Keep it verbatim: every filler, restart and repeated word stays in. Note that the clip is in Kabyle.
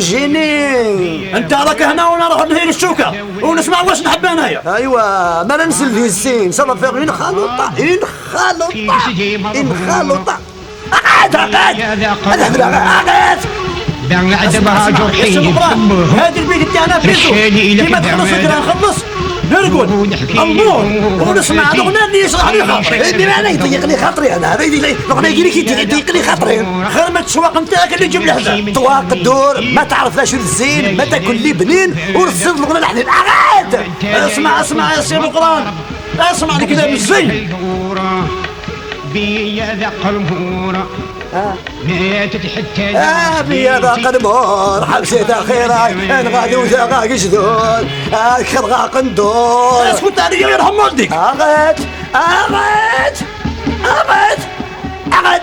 Jimmy. انت راك هنا وانا نروح نهي الشوكه ونسمع واش نحب انايا. ايوا، ما ننزل في الزين صافي، فيغ اون خالوطه، اون خالوطه، اون خالوطه. اقعد، اقعد. الهدره اقعد. بان عذبها جرحي. هذا البيت تاعنا بيتو. كيما تخلص الهدره نخلص. نرقد. امور. ونسمع الاغنيه اللي يشرح لي خاطري. بما انا يضيق لي خاطري انا، هذا يضيق لي، الاغنيه يجي لي كي يضيق لي خاطري. خير ما التشواق نتاعك اللي يجيب لي حدا. طواق الدور، ما تعرف لا شو الزين، ما تاكل لي بنين، ورصد لغنا الحنين. اغاد. اسمع، اسمع يا سي مقران، اسمع الكلام الزين. بيا ذاق المهورة. ماتت حتى آه، بيا ذاق المهور، حبسيت أخيرا، أنا غادي وزا غا قشدور، آه، كرغا قندور. اسكت عليا، يرحم والديك. أغاد، أغاد، أغاد، أغاد.